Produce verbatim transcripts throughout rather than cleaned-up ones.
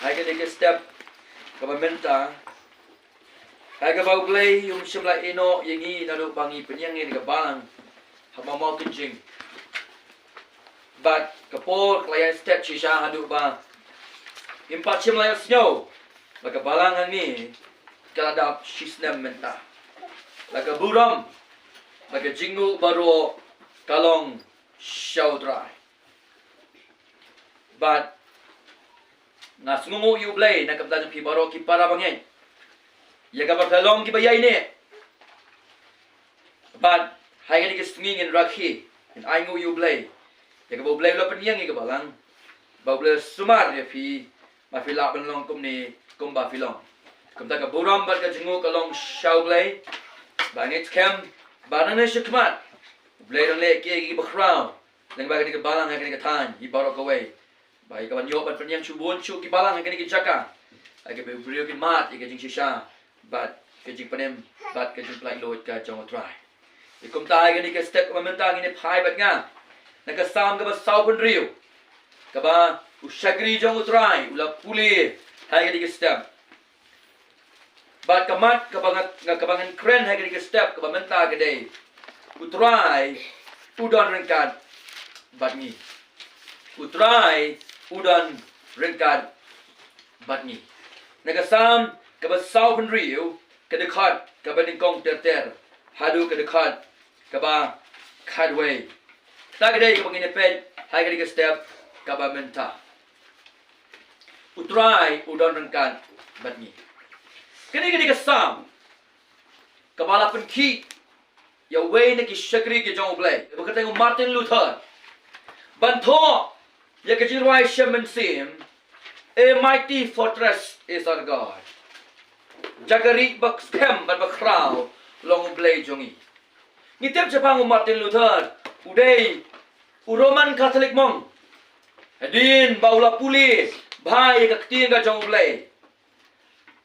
Ha kane ka step kaba mynta, ha kaba U Blei um shym la ïehnoh ïa ngi naduh ba ngi pynïeng ïa ka balang ha maw maw ka jing. Bad ka por ka la ïa step shisha haduh ba ngim pat shym la ïa sngew ba ka balang hangne ka la dap shisnem mynta. La ka burom, la ka jingnguh baroh ka long sha U Trai. Bad nga sngewnguh ïa U Blei na ka bynta jong phi baroh ki para bangeit, ïa kaba phi long kiba ïaineh. Bad ha kane ka sngi ngin rakhe, ngin ainguh ïa U Blei ïa kaba U Blei u la pynïeng ïa ka balang, ba U Blei u sumar ïa phi ba phi lah ban long kumne kumba phi long. Kumta ka burom bad ka jingnguh ka long sha U Blei. Ba ngeit skhem ba nangne shakhmat U Blei u dang leh kiei kiei kiba khraw lyngba kane ka balang ha kane ka thaiñ hi baroh kawei. Ba ïa kaban ïoh ban pynïeng shuh bun shuh ki balang ha kane ka jaka, ha kaba u briew kin mad ïa ka jingshisha bad ka jingpynim bad ka jingpynlait luid ka jong U Trai. Ïa kumta ha kane ka step kaba mynta ngin ïa phai bad nga na ka Salm kaba sawphew hynriew, kaba u shakri jong U Trai u la pule ha kane ka step. Bad ka mat kaba nga, nga, kaba ngan kren ha kane ka step kaba mynta ka dei: U Trai u don ryngkat bad ngi. U Trai u don ryngkat bad ngi. Na ka Salm kaba sawphew hynriew, ka dkhot kaba nyngkong ter ter haduh ka dkhot kaba khatwei. Kata ka dei kaba ngin ïa peit ha kane ka step kaba mynta. U Trai u don ryngkat bad ngi. Kane ka dei ka Salm kaba la pynkhih ïa uwei na ki shakri ki jong U Blei, ba kyrteng u Martin Luther, ban thoh ïa ka jingrwai shem mynsiem, A Mighty Fortress Is Our God. Jaka rieh ba skhem bad ba khraw long U Blei jong ngi. Ngi tip shaphang u Martin Luther, u dei u Roman Catholic monk. Hadien ba u la pule bha ïa ka ktien ka jong U Blei,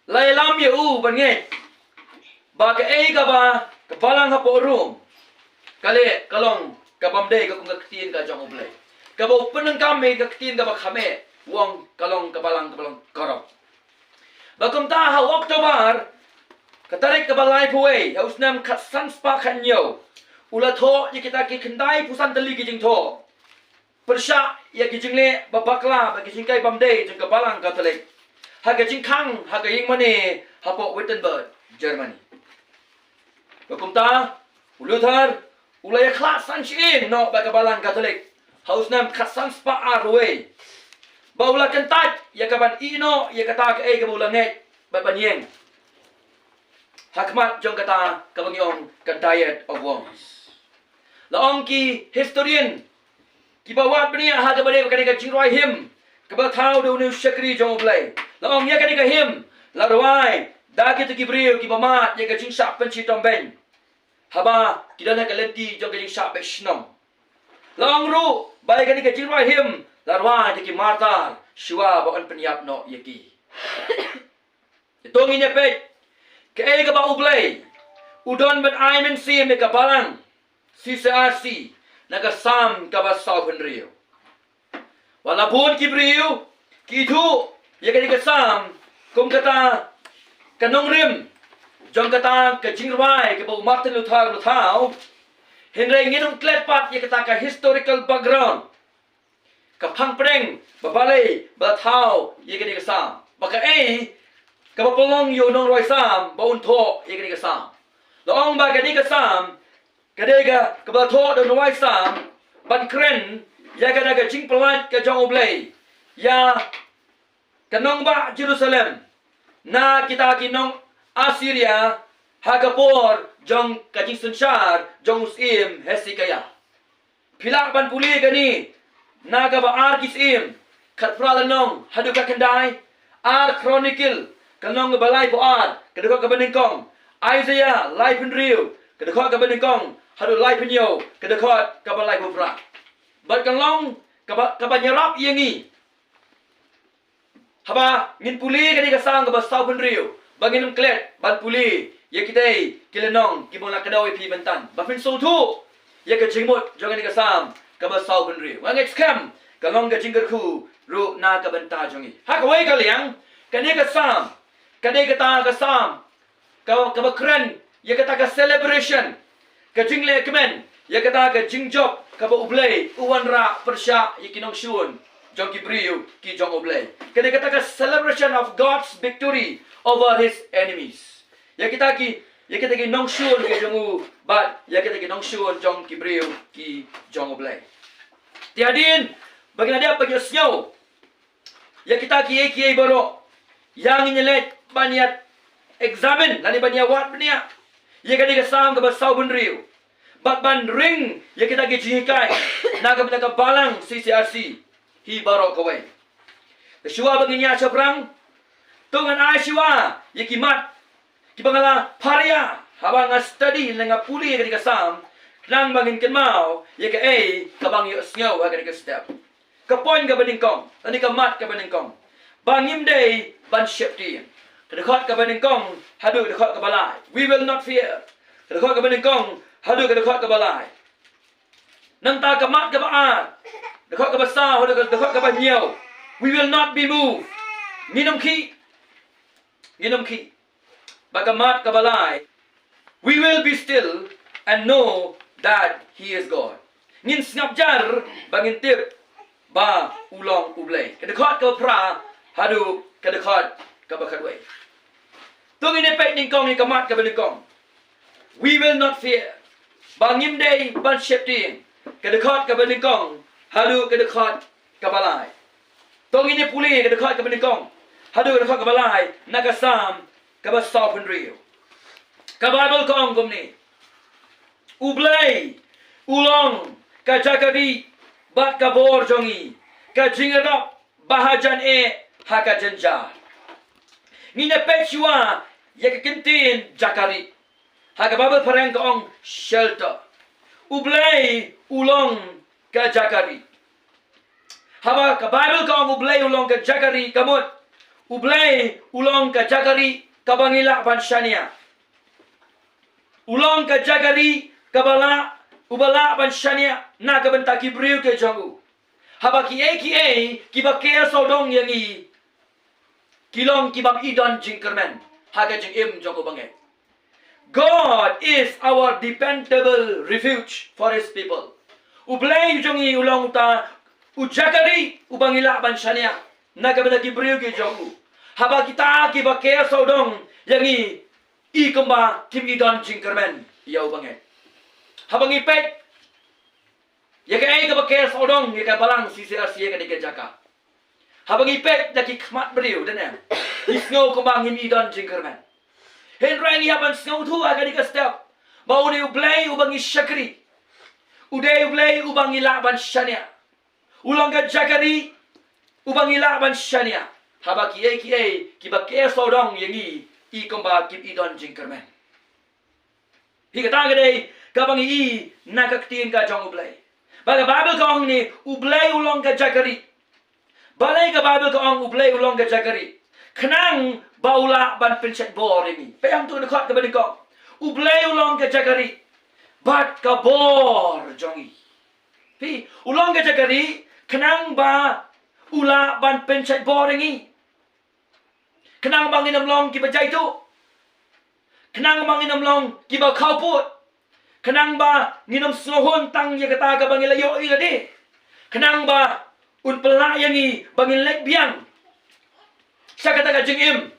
la ïalam ïa u ban ngeit ba kaei kaba ka balang hapoh Rom ka leh ka long ka bym dei ka kum ka ktien ka jong U Blei. Kaba u pyndonkam ïa ka ktien kaba kham eh, u ong ka long ka balang kaba long corrupt. Ba kumta ha u October, ka tarik kaba laiphew wei ha u snem khatsan spah khathynñiew, u la thoh ïa kita ki khyndaiphew san tylli ki jingthoh pyrshah ïa ki jingleh ba bakla bad ki jinghikai bym dei jong ka balang Katholik ha ka jingkhang ha ka ïingmane hapoh Wittenberg, Germany. Ba kumta u Luther u la ïakhlad san shyieng noh bad ka balang Katholik ha u snem khatsan spah arphew wei, ba u la kyntait ïa ka ban ïeh noh ïa kata kaei kaba u la ngeit bad ban ïeng ha khmat jong kata kaba ngi ong ka Diet of Worms. La ong ki historian kiba wad bniah ha kaba dei kane ka jingrwai hymn kaba thaw da une u shakri jong U Blei, la ong ïa kane ka hymn la rwai da kito ki briew kiba mad ïa ka jingshah pynshitom beiñ haba ki don ha ka lynti jong ka jingshah beh shnong. La ong ruh ba ïa kane ka jingrwai hymn la rwai da ki martyr shuwa ba yn pynïap noh ïa ki. Te to ngin ïa peit kaei kaba U Blei u don ban ai mynsiem ïa ka balang C C R C na ka Salm kaba sawphew hynriew. Wat la bun ki briew ki ithuh ïa kane ka Salm kum kata ka nongrim jong kata ka jingrwai kaba u Martin Luther u la thaw, hynrei ngin ym klet pat ïa kata ka historical background, ka phang pdeng ba balei ba la thaw ïa kane ka Salm, ba kaei kaba pynlong ïa u nongrwai Salm ba un thoh ïa kane ka Salm. La ong ba kane ka Salm ka dei ka, kaba la thoh da u nongrwai Salm ban kren ïa kata ka jingpynlait ka jong U Blei ïa ka nongbah Jerusalem na kita ki nong Assyria ha ka por jong ka jingsynshar jong u syiem Hesekiah. Phi lah ban pule kane na kaba Ar Ki Syiem khatphra lynnong haduh khatkhyndai, Ar Chronicle ka lynnong kaba laiphew ar ka dkhot kaba nyngkong, Isaiah laiphew hynriew ka dkhot kaba nyngkong haduh laiphew hynñiew ka dkhot kaba laiphew phra. Bad ka long kaba, kaba ïarap ïa ngi haba ngin pule kane ka Salm kaba sawphew hynriew, ba ngin ym klet ban pule ïa kitei ki lynnong kiba nga la kdew ïa phi mynta, ba phin sngewthuh ïa ka jingmut jong kane ka Salm kaba sawphew hynriew. Nga ngeit skhem ka long ka jingkyrkhu ruh na ka bynta jong ngi. Ha kawei ka liang, kane ka Salm, kane kata ka Salm, ka, kaba kren ïa kata ka celebration, ka jinglehkmen ïa kata ka jingjop kaba U Blei u wanrah pyrshah ïa ki nongshun jong ki briew ki jong U Blei. Kane kata ka celebration of God's victory over his enemies. Ïa kita ki, ïa kita ki nongshun ki jong u, bad ïa kita ki nongshun jong ki briew ki jong U Blei. Te hadien ba ngin ïa dep ban ïohsngew ïa kita kiei kiei baroh, ïa ngin ïa leit ban ïa examine lane ban ïa wad bniah ïa kane ka Salm kaba sawphew hynriew, bad ban ring ïa kita ki jinghikai na ka bynta ka Balang C C R C hi baroh kawei. Te shuwa ba ngin ïa shaphrang, to ngan ai shuwa ïa ki mat kiba nga la pharia haba nga study lane nga pule ïa kane ka Salm, khnang ba ngin kynmaw ïa kaei kaba ngi ïohsngew ha kane ka step. Ka point kaba nyngkong, lane ka mat kaba nyngkong, ba ngim dei ban sheptieng. Ka dkhot kaba nyngkong haduh ka dkhot kaba lai, we will not fear. Ka dkhot kaba nyngkong haduh ka dkhot kaba lai. Nangta ka mat kaba ar, dkhot kaba saw haduh ka dkhot kaba hynñiew, we will not be moved. Ngin ym khih. Ngin ym khih. Bad ka mat kaba lai, we will be still and know that he is God. Ngin sngap jar bad ngin tip ba u long U Blei. Ka dkhot kaba phra haduh ka dkhot kaba khatwei. To ngin ïa peit nyngkong ïa ka mat kaba nyngkong, we will not fear. Ba ngim dei ban sheptieng. Ka dkhot kaba nyngkong haduh ka dkhot kaba lai. To ngin ïa pule ka dkhot kaba nyngkong haduh ka dkhot kaba lai na ka Salm kaba sawphew hynriew. Ka Baibl ka ong kumne: U Blei u long ka jaka rieh bad ka bor jong ngi, ka jingïarap ba hajan eh ha ka jynjar. Ngin ïa peit shuwa ïa ka kyntien jaka rieh. Ha ka Baibl phareng ka ong shelter. U Blei u long ka jaka rieh. Haba ka Baibl ka ong U Blei u long ka jaka rieh, ka mut U Blei u long ka jaka rieh kaba ngi lah ban shaniah. U long ka jaka rieh kaba lah, uba lah ban shaniah na ka bynta ki briew ki jong u. Haba kiei kiei kiba ker sawdong ïa ngi ki long ki bym i don jingkyrmen ha ka jingim jong u bangeit. God is our dependable refuge for his people. U Blei u jong ngi u long uta u jaka rieh uba ngi lah ban shaniah na ka bynta ki briew ki jong u. Haba kita kiba ker sawdong ïa ngi i kumba kim i don jingkyrmen ïa u bangeit. Haba ngi peit ïa kaei kaba ker sawdong ïa ka Balang C C R C ïa kane ka jaka, haba ngi peit da ki khmat briew, dang ngi sngew kumba ngim i don jingkyrmen. Hynrei ngi hap ban sngewthuh ha kane ka step ba une U Blei uba ngi shakri, u dei U Blei uba ngi lah ban shaniah. U long ka jaka rieh uba ngi lah ban shaniah haba kiei kiei kiba ker sawdong ïa ngi i kumba kim i don jingkyrmen. Hi kata ka dei kaba ngi i na ka ktien ka jong U Blei. Ba ka Baibl ka ong ne, U Blei u long ka jaka rieh. Balei ka Baibl ka ong U Blei u long ka jaka rieh? Khnang ba u lah ban pynshait bor ïa ngi. Peit ïa ka dkhot kaba nyngkong. U Blei u long ka jaka rieh bad ka bor jong ngi. Phi, u long ka jaka rieh khnang ba u lah ban pynshait bor ïa ngi. Khnang ba ngin ym long kiba jaituh. Khnang ba ngin ym long kiba khawpud. Khnang ba ngin ym sngewhun tang ïa kata kaba ngi la ïohi lade. Khnang ba un pynlah ïa ngi ba ngin leit biang sha kata ka jingim,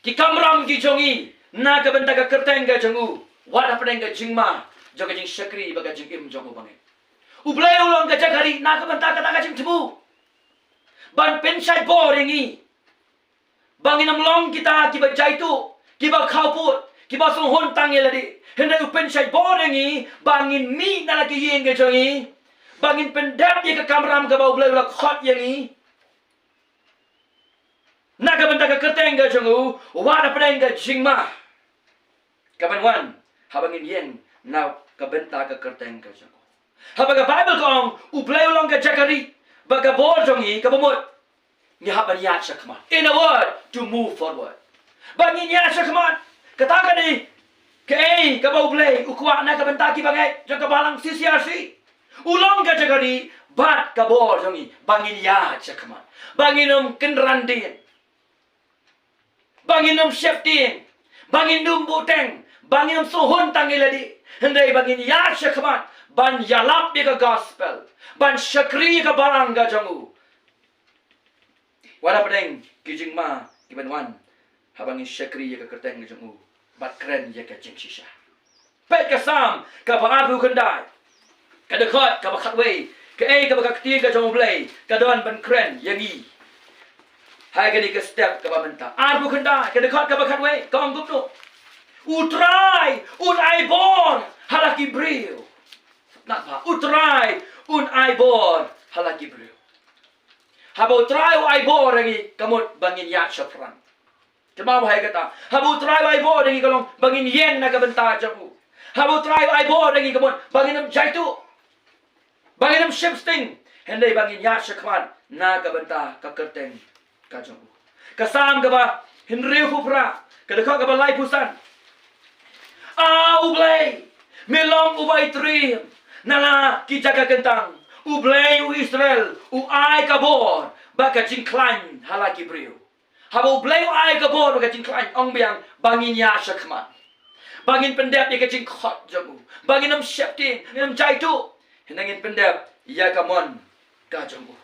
ki kamram ki jong ngi na ka bynta ka kyrteng ka jong u, wat hapdeng ka jingma jong ka jingshakri bad ka jingim jong u bangeit. U Blei u long ka jaka rieh na ka bynta kata ka jingthmu, ban pynshait bor ïa ngi ba ngin ym long kita kiba jaituh, kiba khawpud, kiba sngewhun tang ïa lade. Hynrei u pynshait bor ïa ngi ba ngin mih na la ki ïing ki jong ngi, ba ngin pyndep ïa ka kamram kaba U Blei u la khot ïa ngi na ka bynta ka kyrteng ka jong u, wat hapdeng ka jingma kaban wan haba ngin ïeng na ka bynta ka kyrteng ka jong u. Haba ka Baibl ka ong U Blei u long ka jaka rieh bad ka bor jong ngi, kaba mut ngi hap ban ïaid shakhmat. In a word, to move forward. Ba ngin ïaid shakhmat. Kata ka dei kaei kaba U Blei u kwah na ka bynta ki bangeit jong ka Balang C C R C. U long ka jaka ri bad ka bor jong ngi ba ngin ïaid shakhmat, ba ngin ym kynran dien, ba ngin ym sheptieng, ba ngin ym buhteng, ba ngin ym sngewhun tang ïa lade. Hynrei ba ngin ïaid shakhmat ban ïalap ïa ka gospel, ban shakri ïa ka balang ka jong u. Wat la pdeng ki jingma kiban wan haba ngin shakri ïa ka kyrteng ka jong u bad kren ïa ka jingshisha. Peit ka Salm kaba arphew khyndai, ka dkhot kaba khatwei. Kaei kaba ka ktien ka jong U Blei ka don ban kren ïa ngi ha kane ka step kaba mynta? Arphew khyndai, ka dkhot kaba khatwei, ka ong kumno: U Trai un ai bor ha la ki briew. Namar ba U Trai un ai bor ha la ki briew. Haba U Trai u ai bor ïa ngi, ka mut ba ngin ïaid shaphrang. Kynmaw bha ïa kata. Haba U Trai u ai bor ïa ngi, ka long ba ngin ïeng na ka bynta jong u. Haba U Trai u ai bor ïa ngi, ka mut ba ngin ym jaituh, ba ngin ym sheptieng, hynrei ba ngin ïaid shakhmat na ka bynta ka kyrteng ka jong u. Ka Salm kaba hynriewphew phra, ka dkhot kaba laiphew san. A U Blei, me long uba itriem na la ki jaka kyntang. U Blei u Israel u ai ka bor bad ka jingkhlaiñ ha la ki briew. Haba U Blei u ai ka bor bad ka jingkhlaiñ, ong biang ba ngin ïaid shakhmat, ba ngin pyndep ïa ka jingkhot jong u, ba ngin ym sheptieng, ngin ym jaituh, hynrei ngin pyndep ïa ka mon ka jong u.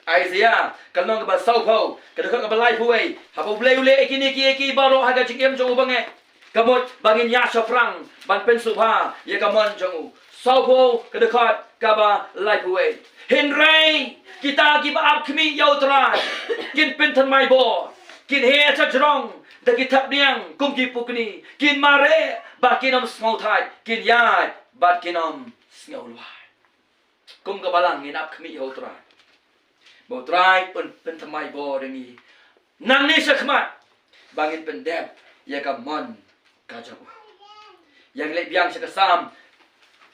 Isaiah ka lynnong kaba sawphew, ka dkhot kaba laiphew wei. Haba U Blei u leh ïa kine kiei kiei baroh ha ka jingim jong u bangeit, ka mut ba ngin ïaid shaphrang ban pynsngewbha ïa ka mon jong u. Sawphew, ka dkhot kaba laiphew wei. Hynrei kita kiba ap khmih ïa U Trai kin pynthymmai bor, kin heh shajrong da ki thapniang kum ki pukni, kin mareh bad kin ym sngewthait, kin ïaid bad kin ym sngewlwai. Kum ka balang ngin ap khmih ha U Trai, ba U Trai un pynthymmai bor ïa ngi nangne shakhmat, ba ngin pyndep ïa ka mon ka jong u. Ïa ngi leit biang sha ka Salm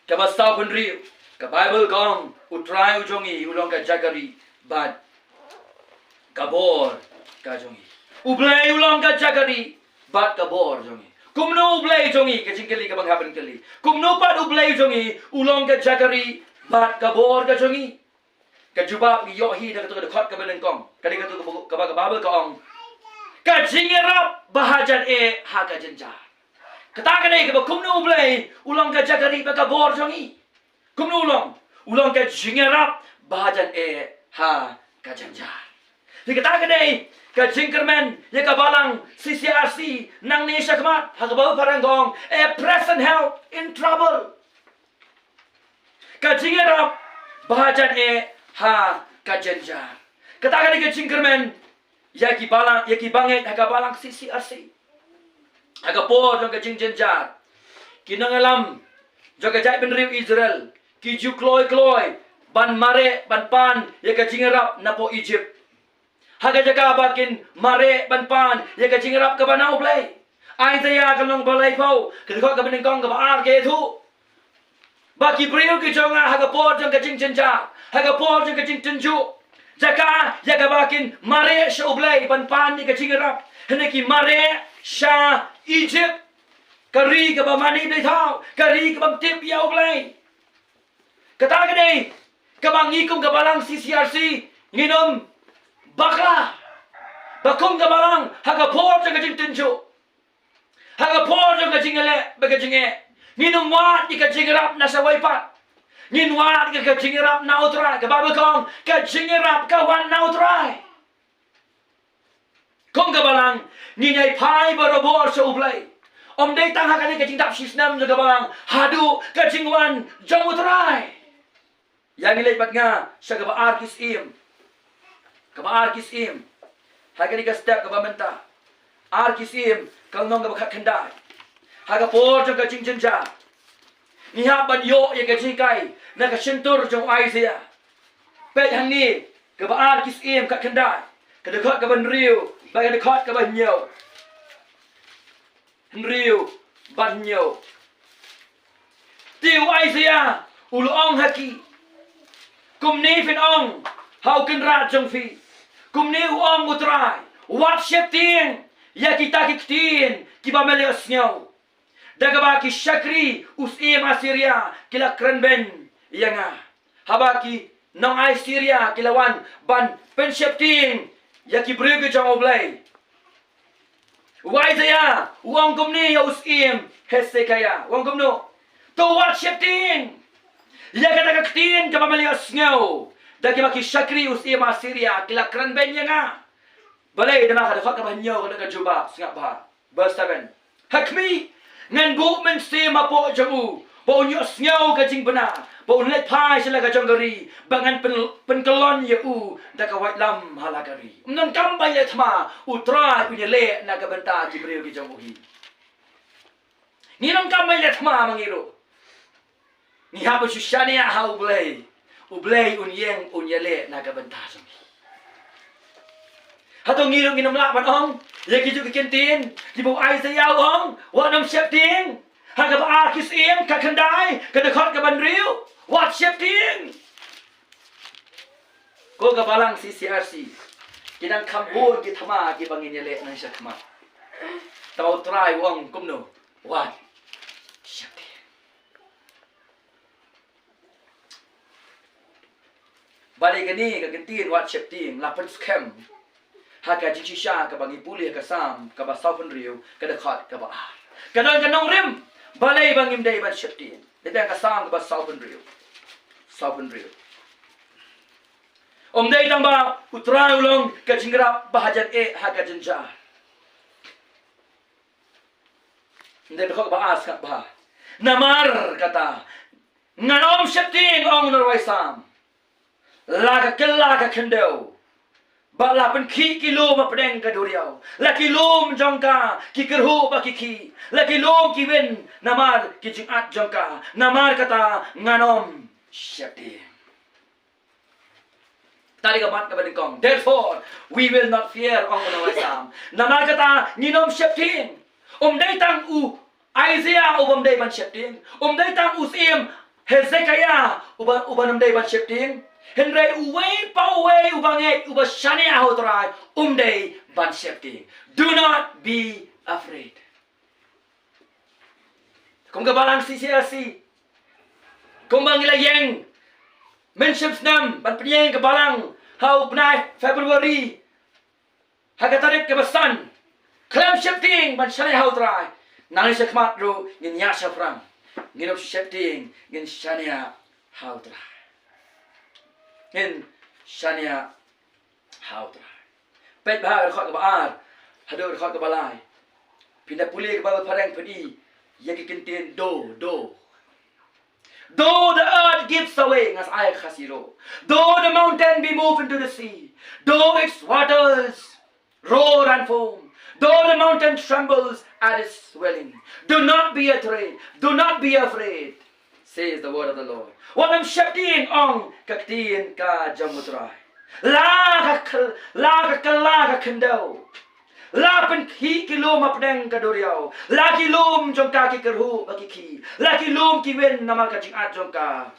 kaba sawphew hynriew. Ka Baibl ka ong, U Trai u jong ngi u long ka jaka ri bad ka bor ka jong ngi. U Blei u long ka jaka ri bad ka bor jong ngi. Kumno U Blei jong ngi? Ka jingkylli kaba nga hap ban kylli. Kumno pat U Blei jong ngi u long ka jaka ri bad ka bor ka jong ngi? Ka jubab ngi ïohi na katu ka dkhot kaba nyngkong. Ka dei katu kaba, kaba ka Baibl ka ong, ka jingïarap ba hajan eh ha ka jynjar. Kata ka dei kaba kumno U Blei u long ka jaka ri bad ka bor jong ngi. Kumno u long? U long ka jingïarap ba hajan eh ha ka jynjar. Te kata ka dei ka jingkyrmen ïa ka balang C C R C nangne shakhmat, ha kaba u parang ka ong, a present help in trouble. Ka jingïarap ba hajan eh ha ka jynjar. Kata ka dei ka jingkyrmen ïa ki balang, ïa ki bangeit ha ka balang C C R C. Ha ka por jong ka jingjynjar, ki nongïalam jong ka jaitbynriew Israel ki ju kloi kloi ban mareh, ban pan ïa ka jingïarap napoh Egypt. Ha ka jaka ba kin mareh ban pan ïa ka jingïarap kaba na U Blei. Isaiah ka lynnong ba laiphew, ka dkhot kaba nyngkong, kaba ar ka ïathuh ba ki briew ki jong nga ha ka por jong ka jingjynjar, ha ka por jong ka jingtynjuh, jaka ïa kaba kin mareh sha U Blei ban pan ïa ka jingïarap, hynrei ki mareh sha Egypt, ka ri kaba mane blei thaw, ka ri kaba ym tip ïa U Blei. Kata ka dei kaba ngi kum ka balang C C R C ngin ym bakla. Ba kum ka balang ha ka por jong ka jingtynjuh, ha ka por jong ka jingïaleh bad ka jingeh, ngin ym wad ïa ka jingïarap na shawei pat. Ngin wad ïa ka jingïarap na U Trai. Ka Baibl ka ong ka jingïarap ka wan na U Trai. Kum ka balang ngin ïai phai barabor sha U Blei. Ym dei tang ha kane ka jingdap shisnem jong ka balang, haduh ka jingwan jong U Trai. Ïa ngi leit bad nga sha kaba ar ki Syiem. Kaba ar ki Syiem. Ha kane ka step kaba mynta. Ar ki Syiem ka lynnong kaba khatkhyndai. Ha ka por jong ka jingjynjar, ngi hap ban ïoh ïa ka jinghikai na ka shyntur jong u Isaiah. Peit hangne, kaba ar ki Syiem khatkhyndai, ka dkhot kaba hynriew bad ka dkhot kaba hynñiew. Hynriew bad hynñiew. Te u Isaiah u la ong ha ki, kumne phin ong ha u Kynrad jong phi, kumne u ong U Trai, wat sheptieng ïa kita ki ktien kiba me la ïohsngew, da kaba ki shakri u syiem Assyria ki la kren beiñ ïa nga. Haba ki nong Assyria ki la wan ban pynsheptieng ïa ki briew ki jong U Blei, u Isaiah u ong kumne ïa u syiem Hezekiah, u ong kumno? To wat sheptieng ïa kata ka ktien kaba me la ïohsngew da kiba ki shakri u syiem Assyria ki la kren beiñ ïa nga. Balei? Namar ka dkhot kaba hynñiew ka dei ka jubab, sngap bha. Verse seven. Ha khmih, ngan buh mynsiem hapoh jong u ba un ïohsngew ka jingbna, ba un leit phai sha la ka jong ka ri, ba ngan pyn, pynkyllon ïa u da ka waitlam ha la ka ri. Ym donkam ban ïaleh thma, U Trai un ïaleh na ka bynta ki briew ki jong u hi. Ngi donkam ban ïaleh thma ma ngi ruh. Ngi hap ban shu shaniah ha U Blei. U Blei un ïeng, un ïaleh na ka bynta jong ngi. Hato ngi ruh ngin ym lah ban ong ïa kijuh ki ktien kiba u Isaiah u ong, wat nym sheptieng? Ha kaba ar Ki Syiem ka khyndai, ka dkhot kaba hynriew, wat sheptieng. Ko ka balang C C R C, ki nang kham bun ki thma kiba ngin ïaleh nang shakhmat. Tangba U Trai u ong kumno? Wat sheptieng. Balei kane ka ktien wat sheptieng la pynskhem ha ka jingshisha kaba ngi pule ha ka Salm kaba sawphew hynriew, ka dkhot kaba ar? Ka don ka nongrim balei ba ngim dei ban sheptieng. Dei tang ka Salm kaba sawphew hynriew. Sawphew hynriew. Ym dei tang ba U Trai u long ka jingïarap ba hajan eh ha ka jynjar. Ym dei, dkhot kaba ar, sngap bha. Namar kata, ngan ym sheptieng, ong u nongrwai Salm. La ka kylla ka khyndew, bad la pynkhih ki lum hapdeng ka duriaw. La ki lum jong ka ki kyrhuh bad ki khih. La ki lum ki win namar ki jingat jong ka. Namar kata, ngan ym sheptieng. Kata dei ka mat kaba nyngkong. Therefore, we will not fear, ong u nongrwai Salm. Namar kata, ngin ym sheptieng. Ym dei tang u Isaiah u bym dei ban sheptieng. Ym dei tang u syiem Hezekiah u ba, u bym dei ban sheptieng. Hynrei uwei pa uwei uba ngeit, uba shaniah ha U Trai, um dei ban sheptieng. Do not be afraid. Kum ka balang C C R C, kumba ngi la ïeng mynshem snem ban pynïeng ka balang ha u bnai February, ha ka tarik kaba san, khlem sheptieng ban shaniah ha U Trai. Nangne shakhmat ruh ngin ïaid shaphrang, ngin ym sheptieng, ngin shaniah ha U Trai. Ngin shaniah ha U Trai. Peit bha ka dkhot kaba ar haduh ka dkhot kaba lai. Phin da pule ka Baibl phareng, phin i ïa ki kyntien though, though. Though the earth gives away, nga sa ai Khasi ruh. Though the mountain be moved into the sea, though its waters roar and foam, though the mountain trembles at its swelling, do not be afraid, do not be afraid, says the word of the Lord. Wat nym sheptieng, ong ka ktien ka jong U Trai. La ka kyl-, la ka kylla ka khyndew, la pynkhih ki lum hapdeng ka duriaw, la ki lum jong ka ki kyrhuh bad ki khih, la ki lum ki win namar ka jingat jong ka.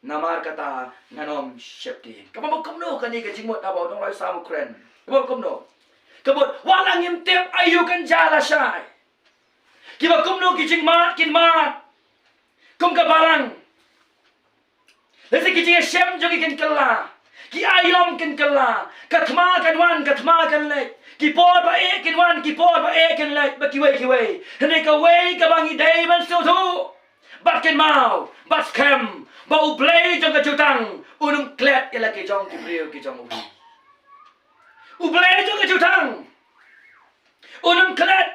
Namar kata, ngan ym sheptieng. Ka mut kumno kane ka jingmut haba u nongrwai Salm u kren? Ka mut kumno? Ka mut wat la ngim tip aïu kan jia lashai. Kiba kumno ki jingmad kin mad kum ka balang. Lehse ki jingïashem jong ki kin kylla, ki aïom kin kylla, ka thma kan wan, ka thma kan leit, ki por ba eh kin wan, ki por ba eh kin leit, bad kiwei kiwei. Hynrei kawei kaba ngi dei ban sngewthuh bad kynmaw bad skhem, ba U Blei jong ka jutang un ym klet ïa la ki jong ki briew ki jong u hi. U Blei jong ka jutang un ym klet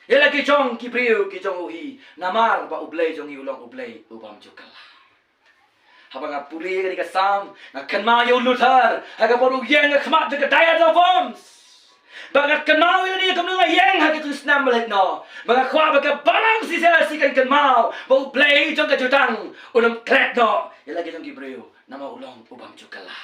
ïa la ki jong ki briew ki jong u hi. Namar ba U Blei jong ngi u long U Blei u bym ju kylla. Haba nga pule kane ka Salm, nga kynmaw ïa u Luther, ha ka por u ïeng ha khmat jong ka Diet of Worms. Ba nga kynmaw ïa kane kumno nga ïeng ha ka jingsnem ba leit noh. Ba nga kwah ba ka balang C C R C kan kynmaw ba U Blei jong ka jutang un ym klet noh ïa la ki jong ki briew, namar u long u bym ju kylla.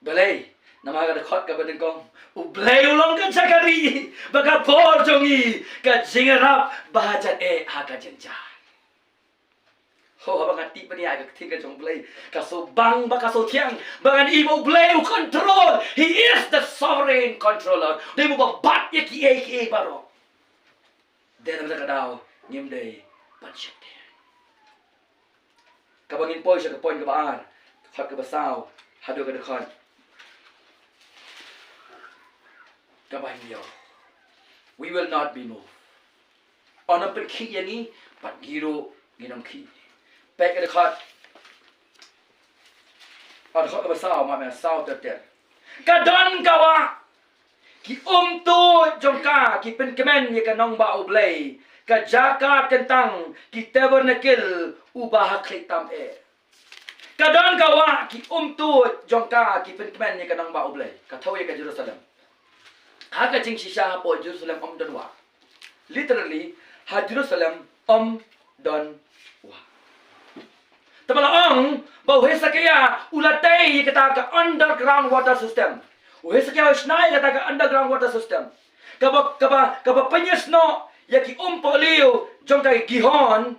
Balei? Namar ka dkhot kaba nyngkong, U Blei u long ka jaka rieh, bad ka bor jong ngi ka jingïarap ba hajan eh ha ka jynjar. Ho, haba nga tip bniah ïa ka ktien ka jong U Blei, ka shu bang bad ka shu thiang, ba ngan i ba U Blei u control. He is the sovereign controller. Dei ba u bat ïa kiei kiei baroh. Dei na kata ka daw ngim dei ban sheptieng. Kaba ngin poi sha ka point kaba ar, dkhot kaba saw haduh ka dkhot kaba hynñiew. We will not be moved. Ym pynkhih ïa ngi, bad ngi ruh ngin ym khih. Peit ka dkhot, ka dkhot kaba saw, ma me saw ter ter. Ka don ka wah, ki umtuid jong ka ki pynkmen ïa ka nongbah U Blei, ka jaka kyntang, ki tabernacle uba ha khlieh tam eh. Ka don ka wah, ki umtuid jong ka ki pynkmen ïa ka nongbah U Blei. Ka thew ïa ka Jerusalem. Ha ka jingshisha hapoh Jerusalem ym don wah. Literally, ha Jerusalem ym don wah. Te ba la ong ba u Hesekiah u la tei ïa kata ka underground water system. U Hesekiah u shna ïa kata ka underground water system. Kaba, kaba, kaba pynïasnoh ïa ki umpohliew jong ka Gihon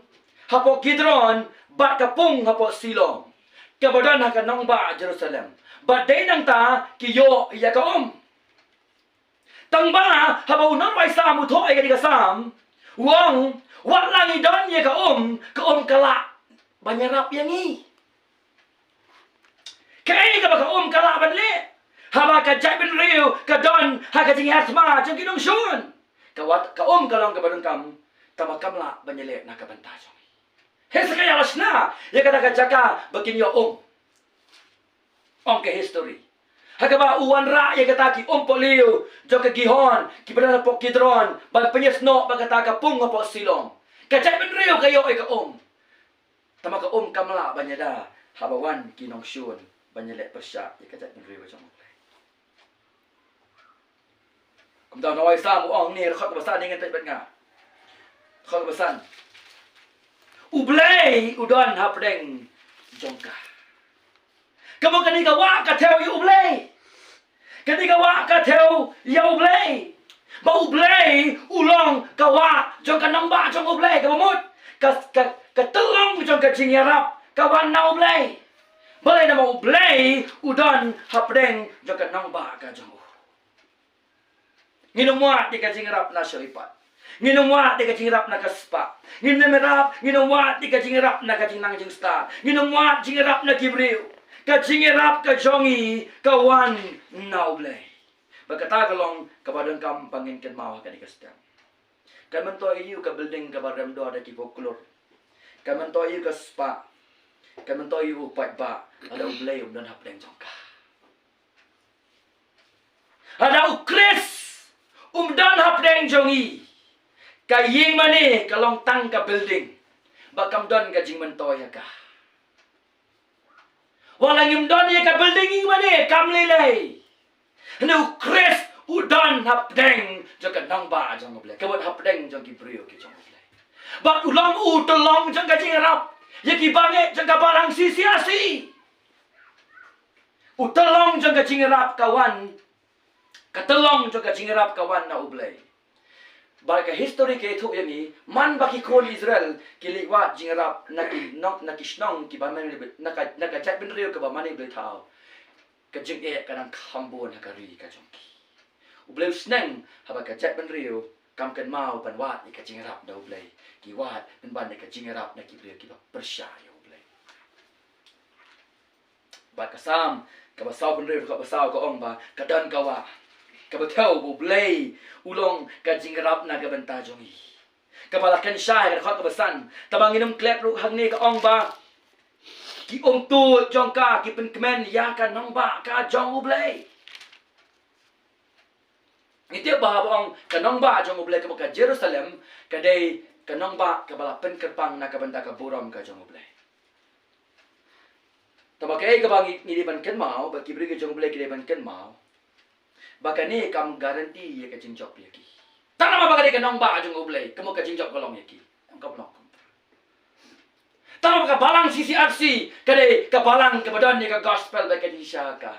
hapoh Kidron, bad ka pung hapoh Silom, kaba don ha ka nongbah Jerusalem. Bad dei nangta ki ïoh ïa ka um. Tangba haba u nongrwai Salm u thoh ïa kane ka Salm, u ong, wat la ngi don ïa ka um, ka um ka lah ban ïarap ïa ngi. Kaei kaba ka um ka lah ban leh? Haba ka jaitbynriew ka don ha ka jingïaid thma jong ki nongshun, ka wat, ka um ka long kaba donkam, tangba kam lah ban ïaleh na ka bynta jong ngi. Hesekiah u la shna ïa kata ka jaka ba kin ïoh um. Ong ka history, ha kaba u wanrah ïa kata ki umpohliew jong ka Gihon kiba don hapoh Kidron, ban pynïasnoh bad kata ka pung hapoh Silom. Ka jaitbynriew ka ïoh ïa ka um. Tangba ka um kam lah ban ïada haba wan ki nongshun ban ïaleh pyrshah ïa ka jaitbynriew jong U Blei. Kumta u nongrwai Salm u ong hangne, dkhot kaba san, ngan peit bad nga. Dkhot kaba san. U Blei u don hapdeng jong ka. Kaba kane ka wah ka thew ïa U Blei. Kane ka wah ka thew ïa U Blei. Ba U Blei u long ka wah jong ka nongbah jong U Blei, kaba mut ka, ka, ka tyllong jong ka jingïarap ka wan na U Blei. Balei? Namar U Blei u don hapdeng jong ka nongbah ka jong u. Ngin ym wad ïa ka jingïarap na shongpang. Ngin ym wad ïa ka jingïarap na ka spah. Ngin ym ïarap, ngin ym wad ïa ka jingïarap na ka jingnang jingstad. Ngin ym wad jingïarap na ki briew. Ka jingïarap ka jong ngi ka wan na U Blei. Bad kata ka long kaba donkam ba ngin kynmaw ha kane ka step. Kan myntoi aïu ka building kaba rem dor da ki pop klur? Kan myntoi aïu ka spah? Kan myntoi aïu u paidbah, lada U Blei um don hapdeng jong ka? Lada U Khrist um don hapdeng jong ngi, ka ïing mane ka long tang ka building, ba kam don ka jingmyntoi ha ka. Wat la ngim don ïa ka building, ïing mane kam lei lei. Hynrei U Khrist u don hapdeng jong ka nongbah jong U Blei, ka mut hapdeng jong ki briew ki jong U Blei. Bad u long u tyllong jong ka jingïarap ïa ki bangeit jong ka balang C C R C. U tyllong jong ka jingïarap ka wan, ka tyllong jong ka jingïarap ka wan na U Blei. Bad ka history ka ïathuh ïa ngi, man ba ki khun Israel ki leit wad jingïarap na ki nong, na ki shnong kiba mane, na ka, na ka jaitbynriew kaba mane blei thaw, ka jingeh ka nang kham bun ha ka ri ka jong ki. U Blei u sneng haba ka jaitbynriew kam kynmaw ban wad ïa ka jingïarap na U Blei. Ki wad pynban ïa ka jingïarap na ki briew kiba pyrshah ïa U Blei. Bad ka Salm kaba saw phew hynriew, dkhot ba saw ka ong ba ka don ka wah kaba thew ba U Blei u long ka jingïarap na ka bynta jong ngi. Kaba la kynshai ha ka dkhot kaba san. Tangba ngin ym klet ruh hangne, ka ong ba ki umtuid jong ka ki pynkmen ïa ka nongbah ka jong U Blei. Ngi tip ba haba ong ka nongbah jong U Blei, kaba ka Jerusalem, ka dei ka nongbah kaba la pynkyrpang na ka bynta ka burom ka jong U Blei. Tangba kaei kaba ngi, ngi dei ban kynmaw, ba ki briew ki jong U Blei ki dei ban kynmaw, ba kane kam guarantee ïa ka jingjop ïa ki. Tang namar ba ka dei ka nongbah jong U Blei, ka mut ka jingjop ka long ïa ki? Kam long kumta. Tang namar ka balang C C R C ka dei ka balang kaba don ïa ka gospel bad ka jingshisha ka,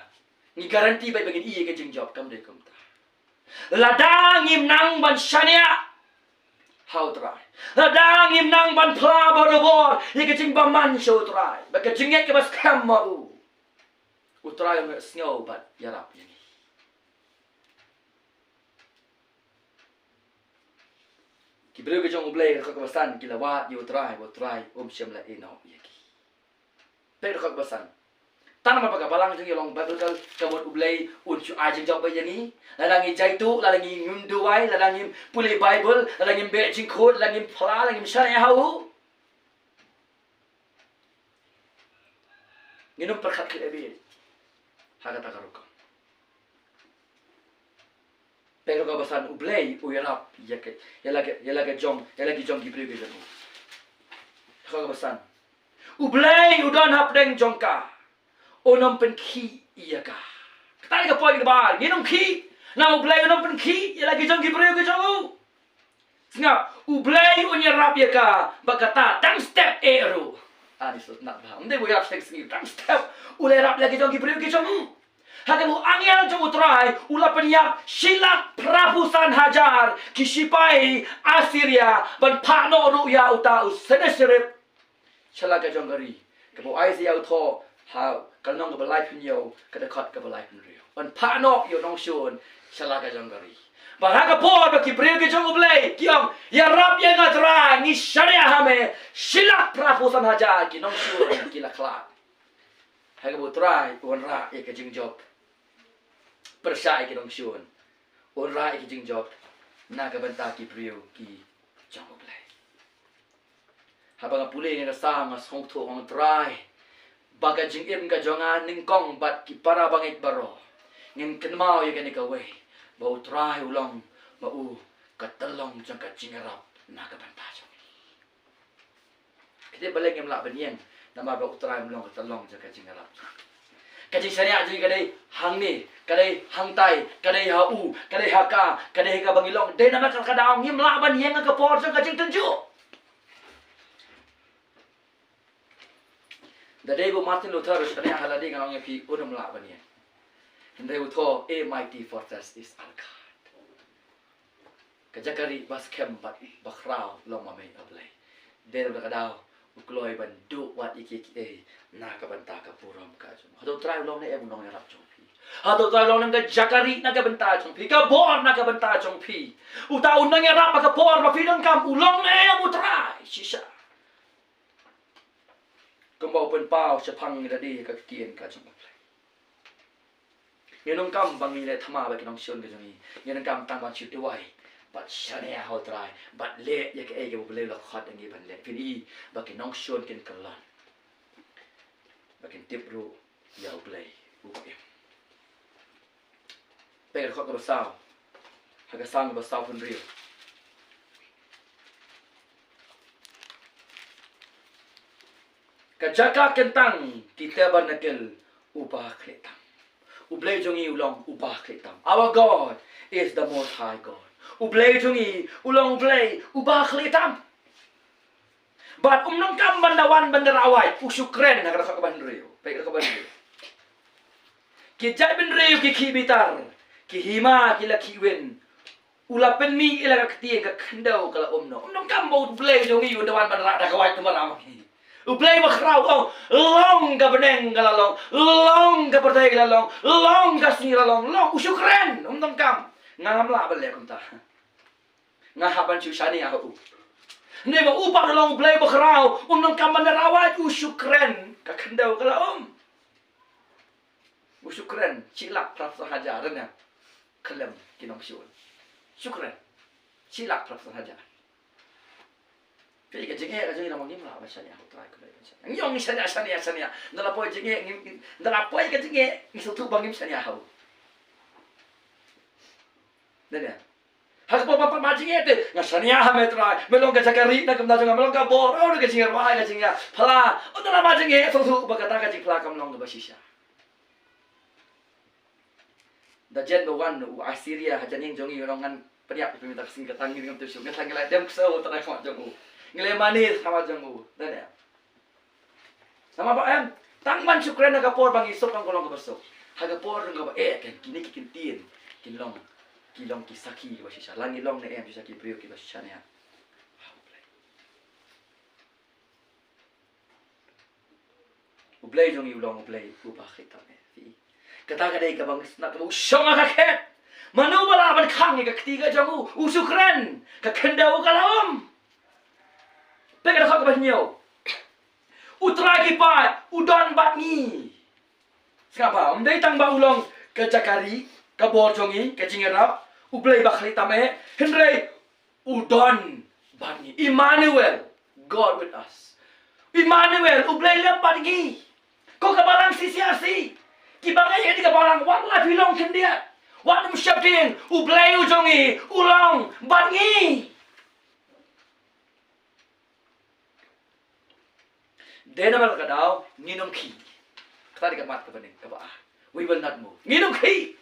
ngi guarantee ba ngin ïoh ïa ka jingjop? Kam dei kumta. Lada ngim nang ban shaniah ha U Trai, lada ngim nang ban phla barabor ïa ka jingbymman sha U Trai bad ka jingngeit kaba skhem ma U, U Trai um sngew bad ïarap ïa ngi. Ki briew ki jong U Blei, ka dkhot kaba san, ki la wad ïa U Trai, ba U Trai um shym la ïehnoh ïa ki. Peit ka dkhot kaba san. Tang namar ba ka balang jong ngi long biblical, ka mut U Blei un shu ai jingjop bad ïa ngi. Lada ngi jaituh, lada ngim duwai, lada ngim pule Bible, lada ngim beh jingkhuid, lada ngim phla, lada ngim shaniah ha u, ngin ym pyrkhat khlem bit ha kata ka rukom. Peit ka dkhot kaba san, U Blei u ïarap ïa ka, ïa la ka, ïa la ka jong, ïa la ki jong ki briew ki jong u. Dkhot kaba san. U Blei u don hapdeng jong ka, un ym pynkhih ïa ka. Kata ka point kaba ar, ngin ym khih. Namar U Blei un ym pynkhih ïa la ki jong ki briew ki jong u. Sngap, U Blei un ïarap ïa ka, bad kata tang step eh ruh. Ani sut nak ba. Ym dei ba u ïarap shisha, tang step u la ïarap ïa la ki jong ki briew ki jong u. Ha kaba u angel jong U Trai u la pynïap shi lak phra phew san hajar ki shipai Assyria ban phah noh ruh ïa uta u Sennacherib sha la ka jong ka ri. Kaba u Isaiah u thoh ha ka lynnong kaba laiphew hynñiew, ka dkhot kaba laiphew hynriew, ban phah noh ïa u nongshun sha la ka jong ka ri. Bad ha ka por ba ki briew ki jong U Blei ki ong, ïarap ïa nga Trai, ngi shaniah ha me, shi lak phra phew san hajar ki nongshun ki la khlad. Ha kaba U Trai u wanrah ïa ka jingjop pyrshah ïa ki nongshun, u wanrah ïa ka jingjop na ka bynta ki briew ki jong U Blei. Haba nga pule ïa ka Salm, nga sngewthuh, nga ong, Trai, ba ka jingim ka jong nga nyngkong bad ki para bangeit baroh, ngin kynmaw ïa kane kawei, ba U Trai u long ma u ka tyllong jong ka jingïarap na ka bynta jong ngi. Kata balei ngim lah ban ïeng? Namar ba U Trai um long ka tyllong jong ka jingïarap. Ka jingshaniah jong ngi ka dei hangne, ka dei hangtai, ka dei ha u, ka dei ha ka, ka dei ha kaba ngi long. Dei namar kata ka daw ngim lah ban ïeng ha ka por jong ka jingtynjuh. Da dei ba u Martin Luther u shaniah ha lade, ngan ong ïa phi, un ym lah ban ïeng. Hynrei u thoh, A mighty fortress is our God. Ka jaka rieh ba skhem bad ba khraw long ma me, A Blei. Dei namar kata ka daw u kloi ban duh wat ïa kiei kiei na ka bynta ka burom ka jong u. Hato U Trai u long ne em u nongïarap jong phi? Hato U Trai u long ne em ka jaka rieh na ka bynta jong phi, ka bor na ka bynta jong phi? Uta u nongïarap ha ka por ba phi donkam, u long ne em U Trai shisha? Kumba u pynpaw shaphang ngi da dei ka ktien ka jong U Blei. Ngin donkam ba ngin leh thma bad ki nongshun ki jong ngi. Ngin donkam tang ban shu duwai bad shaniah ha U Trai bad leh ïa kaei kaba U Blei u la khot ïa ngi ban leh. Phin i ba ki nongshun kin kyllon bad kin tip ruh ïa U Blei uba im. Peit ka dkhot kaba saw. Ha ka Salm kaba saw phew hynriew. Ka jaka kyntang ki tabernacle uba khlieh tam. U Blei jong ngi u long uba khlieh tam. Our God is the Most High God. U Blei jong ngi u long U Blei uba khlieh tam. Bad um donkam ban da wan ban da rawai, u shu kren ha ka dkhot kaba hynriew. Peit ka dkhot kaba hynriew. Ki jaitbynriew ki khih bitar, ki hima ki la khih win. U la pynmih ïa la ka ktien, ka khyndew ka la um noh. Um donkam ba U Blei jong ngi un da wan ban rah da ka wait ka mraw. U Blei ba khraw, u ong, long ka bneng ka la long, long ka pyrthei ka la long, long ka sngi ka la long, long. U shu kren, um donkam. Nga ngam lah ban leh kumta. Nga hap ban shu shaniah ha u. Hynrei ba u pat u long U Blei ba khraw, um donkam ban da rawai, u shu kren, ka khyndew ka la um. U shu kren, shi lak phra phew san hajar, ne? Khlem ki nongshun. Shu kren, shi lak phra phew san hajar. Phi, ka jingeh ka jong ngi namar ngim lah ban shaniah ha U Trai, kumno ban shaniah? Ngi ong ngi shaniah, shaniah, shaniah. Ynda la poi jingeh, ngim, ynda la poi ka jingeh, ngi sngewthuh ba ngim shaniah ha u. Dei ne? Ha ka por ba pat ma jingeh te, nga shaniah ha me Trai, me long ka jaka rieh na ka bynta jong nga, me long ka bor, oh, ka jingïarwai, ka jingïaphylla. Ynda la ma jingeh, sngewthuh ba kata ka jingphylla kam long kaba shisha. Da jan ba wan u Assyria hajan ïing jong ngi, u ong ngan pynïap ïa phi mynta ka sngi, kata ngi ngam tip shuh, ngi tang ngi la dem ksew ha khmat jong u. Ngi la mane ha khmat jong u. Dei ne? Namar ba em, tang ban shu kren ha ka por ba ngi suk, tang ka long kaba suk. Ha ka por jong kaba eh, kan kine ki ktien kin long, ki long ki sakhi kiba shisha. La ngi long ne em shisha ki briew kiba shisha ne em? U Blei jong ngi u long U Blei uba khlieh tam eh. Kata ka dei kaba ngi sngap, kaba u shong ha ka khet. Mano ba lah ban khang ïa ka kti ka jong u? U Sukren, ka khyndew ka la um. Peit ka dkhot kaba hynñiew. U Trai ki paid u don bad ngi. Sngap bha, ym dei tang ba u long ka jaka ri, ka bor jong ngi, ka jingïarap, U Blei ba khlieh tam eh, hynrei u don bad ngi. Emmanuel, God with us. Emmanuel, U Blei lem bad ngi. Ko ka balang C C R C, kiba ngeit ïa ka balang, wat la phi long khyndiat, wat ym sheptieng, U Blei u jong ngi u long bad ngi. Dei namar kata ka daw ngin ym khih. Kata dei ka mat kaba nyngkong, kaba ar. We will not move. Ngin ym khih.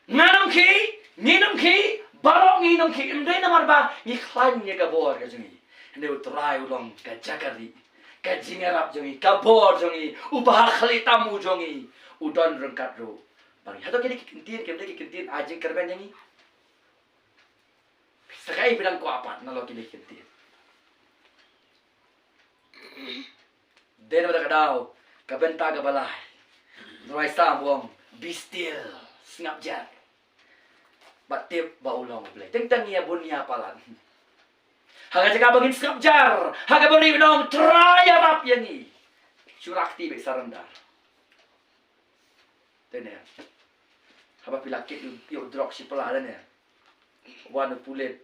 Ngan ym khih, ngin ym khih, baroh ngin ym khih. Ym dei namar ba ngi khlaiñ ïa ka bor ka jong ngi. Hynrei U Trai u long ka jaka ri, ka jingïarap jong ngi, ka bor jong ngi, uba ha khlieh tam u jong ngi, u don ryngkat ruh bad ngi. Hato kine ki kyntien kim dei ki kyntien ai jingkyrmen ïa ngi? Sa kaei phi dang kwah pat nalor kine ki kyntien? Dei namar kata ka daw, ka bynta kaba lai, U Trai Salm u ong, be still, sngap jar, bad tip ba u long U Blei. Teng teng ïa bun ïa palat. Ha ka jaka ba ngin sngap jar ha kaba ri u nong, Trai ïarap ïa ngi. Shu rah kti bad surrender. Te ne, haba phi la kit ïa u drok shi pla, te ne, wan u pulit,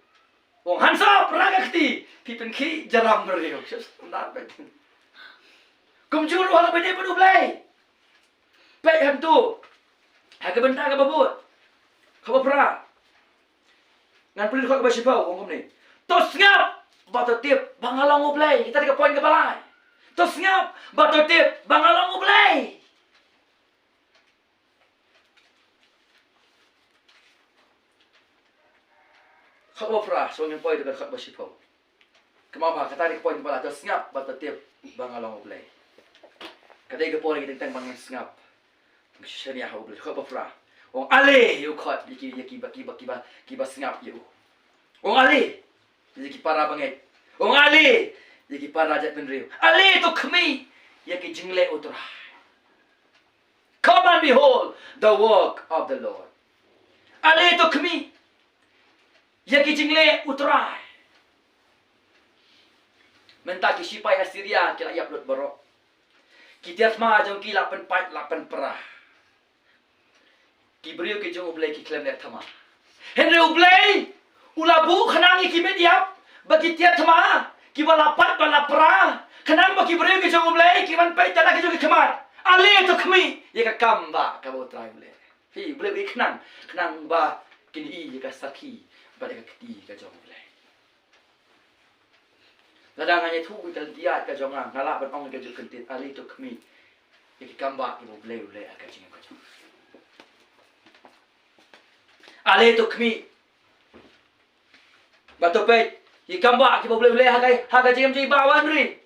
u ong, "Hands up, rah ka kti, phi pynkhih jaram briew." Shu surrender bad. Kumjuh ruh ha kaba ïadei bad U Blei. Peit hangto ha ka bynta kaba bud, kaba phra. Ngan pule dkhot kaba shiphew, u ong kumne, "To sngap bad to tip ba nga long U Blei." Kita dei ka point kaba lai. "To sngap bad to tip ba nga long U Blei." Dkhot kaba phra, shuwa ngin poi ha dkhot kaba shiphew. Kumba kata dei ka point ba la, to sngap bad to tip ba nga long U Blei. Ka dei ka por ïa ngi teng teng ba ngin sngap, ngin shaniah ha U Blei. Dkhot ba phra. U ong ale ïa u khot ïa ki, ïa kiba, kiba, kiba, kiba sngap ïa u. U ong ale ïa ki para bangeit. U ong ale ïa ki para jaitbynriew. Ale to khmih ïa ki jingleh U Trai. Come and behold the work of the Lord. Ale to khmih ïa ki jingleh U Trai. Mynta ki shipai Assyria ki la ïap lut baroh. Ki tiar thma jong ki la pynpait, la pynpra. Ki briew ki jong U Blei ki khlem leh thma. Hynrei U Blei u la buh khnang ïa ki met ïap bad ki tiar thma kiba la pait bad la pra, khnang ba ki briew ki jong U Blei ki ban peit da ki jong ki khmat. Ale to khmih ïa ka kam ba kaba U Trai u leh. Hei, U Blei u ïa khnang, khnang ba kin ïohi ïa ka sakhi bad ïa ka kti ka jong U Blei. Lada nga ïathuh ïa ka lynti ïaid ka jong nga, nga lah ban ong ïa ka juk kyntien, ale to khmih ïa ki kam ba kiba U Blei u leh ha ka jingim ka jong nga. Ale to khmih bad to peit ïa ki kam ba kiba U Blei u leh ha ka, ha ka jingim jong i Bah Wanri.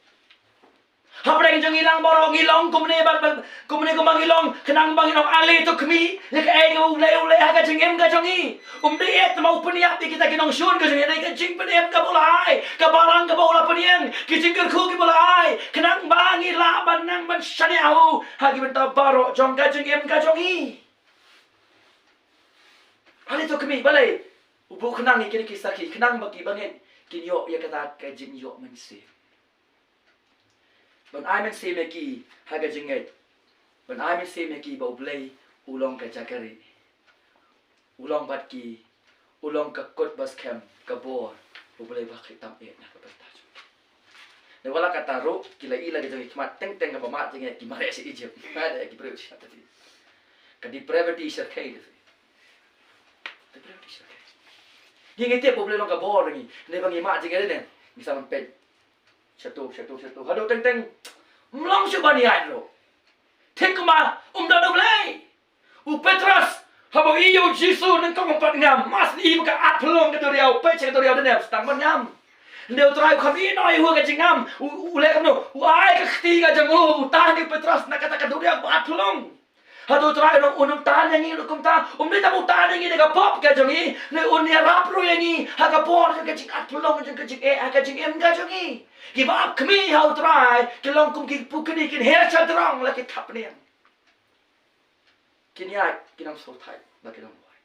Hapdeng jong ngi lang baroh ngi long kumne bad, bad, kumne kumba ngi long, khnang ba ngin ong ale to khmih ïa kaei kaba U Blei u leh ha ka jingim ka jong ngi. Um dei eh tang ba u pynïap ïa kita ki nongshun ka jong ngi, hynrei ka jingpynim kaba u la ai, ka balang kaba u la pynïeng, ki jingkyrkhu kiba u la ai, khnang ba ngi lah ban nang ban shaniah ha u ha ki bynta baroh jong ka jingim ka jong ngi. Ale to khmih, balei u buh khnang ïa kine ki sakhi? Khnang ba ki bangeit kin ïoh ïa kata ka jingïoh mynsiem. Ban ai mynsiem ïa ki ha ka jingngeit. Ban ai mynsiem ïa ki ba U Blei u long ka jaka rieh. U long bad ki, u long ka kut ba skhem, ka bor U Blei ba khlieh tam eh na ka bynta jong ki. Ne wat la katta ruh, ki la ïohi la ka jong ki khmat, teng teng kaba mad jingeh ki mareh sha Egypt. Mad ïa ki briew sha, ka depravity sha ka, depravity sha ka. Ngi ngi tip U Blei long ka bor ngi, ne ba ngi mad jingeh ne, ngi sa peit shato, shato, shato. Haduh teng teng, ym long shuh ban ïaid ruh. Thik kumba um don U Blei. U Petros, haba u ïohi ïa U Jisu nyngkong um pat ngam. Mas ni ba ka at phlung ka duriaw, peit sha ka duriaw da ne ym sdang ban ngam. Hynrei U Trai u kham ïehnoh ïa u ha ka jingngam. U, u leh kumno? U ai ka kti ka jong u, u tan ïa u Petros na kata ka duriaw ba at phlung. Hato U Trai un ym tan ïa ngi ruh kumta? Um dei tang u tan ïa ngi na ka pop ka jong ngi, ne un ïarap ruh ïa ngi ha ka por jong ka jingat pynlong, jong ka jingeh ha ka jingim ka jong ngi. Kiba ap khmih ha U Trai ki long kum ki pukni, kin her shadrong la ki thapniang. Kin ïaid kin ym sngewthuh ba kin ym wai.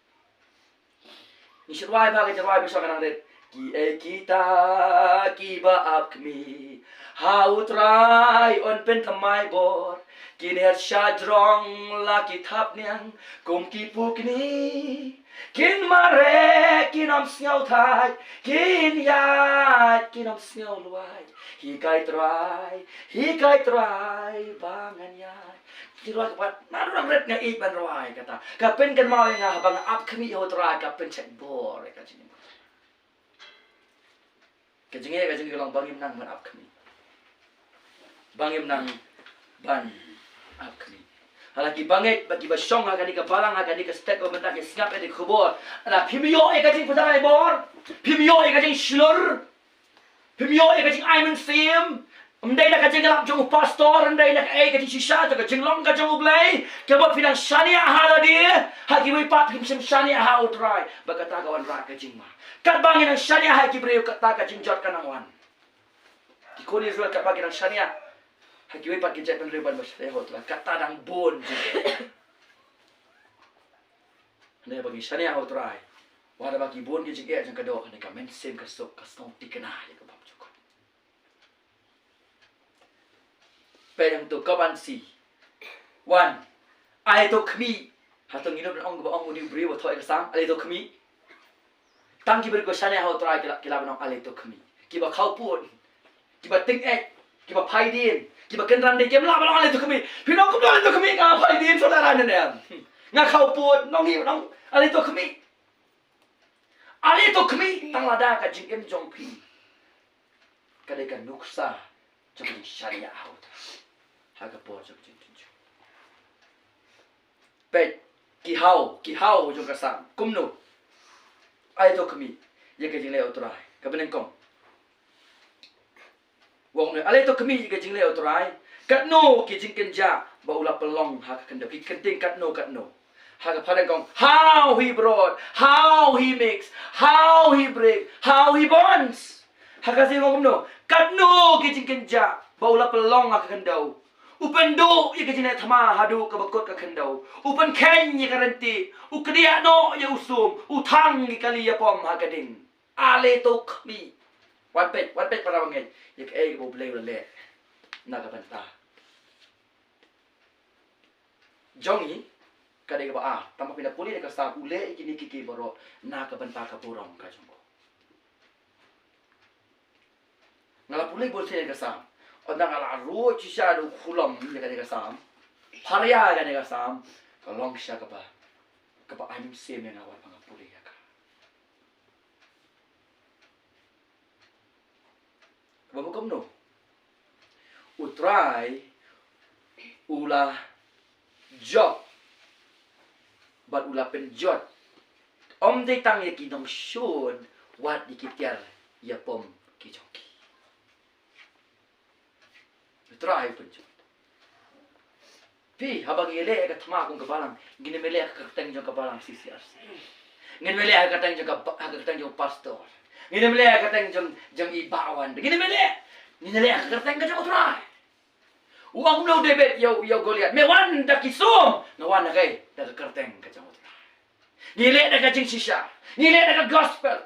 Ngi shu rwai ba ka jingrwai ba shong ka nang rit. Kiei kita kiba ap khmih ha U Trai yn pynthymmai bor. Kin her shajrong la ki thapniang kum ki pukni. Kin mareh kin ym sngew thait, kin ïaid kin ym sngew luid. Hikai Trai, hikai Trai ba ngan ïaid. Ki rwai ka pat, na rang rit nga ïeit ban rwai kata. Ka pynkynmaw ïa nga haba nga ap khmih ha U Trai ka pynshait bor ïa ka jingim. Ka jingeh ka jingeh ka long ba ngim nang ban ap khmih. Ba ngim nang ban ap khmih. Hala ki bangeit bad kiba shong ha kane ka balang ha kane ka step ba mynta ki sngap ïa ka khubor. Hala phim ïoh ïa ka jingpynshai bor. Phim ïoh ïa ka jingshlur. Phim ïoh ïa ka jingai mynsiem. Ym dei na ka jingïalap jong u pastor, ym dei na kaei ka jingshisha jong ka jinglong ka jong U Blei. Kaba phi nang shaniah ha lade, ha kiwei pat phim shym shaniah ha U Trai. Ba kata ka wanrah ka jingma. Katba ngi nang shaniah ha ki briew kata ka jingjot ka nang wan. Ki khun Israel katba ki nang shaniah ha kiwei pat ki jaitbynriew ban ba shaniah ha U Trai. Kata dang bun jingeh. Hynrei ba ngi shaniah ha U Trai. Wat haba ki bun ki jingeh jong ka doh, hynrei ka mynsiem ka suk ka sngewthikna ïa ka bymjukut. Peit hangto ka ban si. Wan. Ale to khmih. Hato ngin ym ong ba ong uni u briew ba thoh ïa ka Salm ale to khmih. Tang ki briew ba shaniah ha U Trai ki lah, ki lah ban ong ale to khmih. Kiba khawpud, kiba tyngeh, kiba phaidien, kiba kynran dien kim lah ban ong ale to khmih. Phin ong kumno ale to khmih, nga phaidien, shu lehrain ne em. Nga khawpud, nong hi nong ale to khmih. Ale to khmih tang lada ka jingim jong phi ka dei ka nuksa jong ka jingshaniah ha U Trai ha ka por jong ka jingtynjuh. Peit, ki haw, ki haw jong ka Salm kumno? Ale to khmih ïa ka jingleh U Trai. Kaba nyngkong. Wan, ale to khmih ïa ka jingleh U Trai. Katno ki jingkynjah ba u la pynlong ha ka khyndew, ki kynting katno katno. Ha ka phadang ka ong, how he brought, how he makes, how he break, how he burns. Ha ka Khasi ka ong kumno? Katno ki jingkynjah ba u la pynlong ha ka khyndew. U pynduh ïa ka jingleh thma haduh kaba kut ka khyndew. U pynkheiñ ïa ka ryntieh. U kdiah noh ïa u sum. U thang ïa ki kali ïapom ha ka ding. Ale to khmih. Wan peit, wan peit para bangeit ïa kaei kaba U Blei u la leh na ka bynta jong ngi. Ka dei kaba ar, tang ba phin da pule ïa ka Salm, u leh ïa kine kiei kiei baroh na ka bynta ka burom ka jong u. Nga la pule bun sien ïa ka Salm. Ynda nga la ruh shisha da u khulom ïa kane ka Salm, pharia ïa kane ka Salm, ka long shisha kaba, kaba ai mynsiem ïa nga wat ba nga pule ïa ka. Ba kumno? U Trai u la jop bad u la pynjot. Ym dei tang ïa ki nongshun, wat ïa ki tiar ïapom ki jong ki. U Trai u pynjot. Phi, haba ngi leh ïa ka thma kum ka balang, ngin ym leh ha ka kyrteng jong ka balang C C R C. Ngin ym leh ha ka kyrteng jong ka ba-, ha ka kyrteng jong u pastor. Ngin ym leh ha ka kyrteng jong, jong i Bah Wan. Ngin ym leh. Ngin leh ha ka kyrteng ka jong U Trai. U ong kumno u David ïa u, ïa u Goliath? Me wan da ki sum, nga wan da kaei? Da ka kyrteng ka jong U Trai. Ngi leh da ka jingshisha. Ngi leh da ka gospel.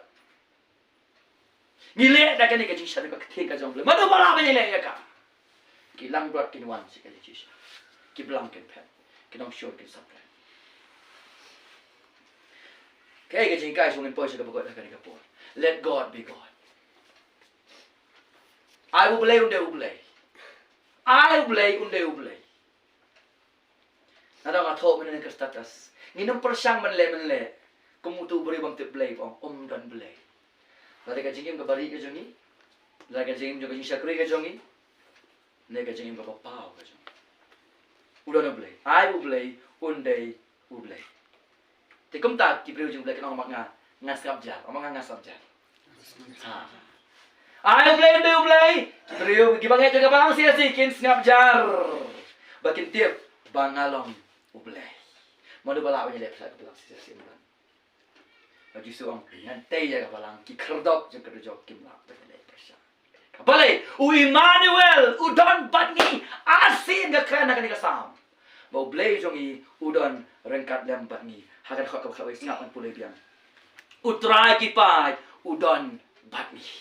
Ngi leh da kane ka jingshaniah ka ktien ka jong U Blei. Mano ba lah ban ïaleh ïa ka? Ki langbrot kin wan sha ka jingshisha. Ki blang kin phet. Ki nongshun kin saphriang. Kaei ka jinghikai shuh ngin poi sha kaba kut ha kane ka por? Let God be God. Ai U Blei un dei U Blei. Ai U Blei un dei U Blei. Nga dang nga thoh mynne ka status. Ngin ym pyrshang mynleh mynleh kum uto u briew bym tip Blei ba ong ym don Blei. Lada ka jingim kaba rieh ka jong ngi, lada ka jingim jong ka jingshakri ka jong ngi, ne ka jingim kaba paw ka jong ngi, u don U Blei. Ai U Blei un dei U Blei. Te kumta ki briew jong U Blei kin ong ma nga, nga sngap jar. Ong ma nga, nga sngap jar. Ha. Ai U Blei, U Blei, U Blei. Ki briew kiba ngeit ïa ka balang C C R C kin sngap jar. Ba kin tip ba nga long U Blei. Mano ba lah ban ïaleh pyrshah ka balang C C R C, mano? Ba U Jisu u ong, ngan tei ïa ka balang, ki khyrdop jong ka dujok kim lah ban ïaleh pyrshah. Balei? U Immanuel u don bad ngi. Arsien nga kren ha kane ka Salm ba U Blei jong ngi u don ryngkat lem bad ngi. Ha ka dkhot kaba khatwei, sngap ngan pule biang. U Trai ki paid u don bad ngi.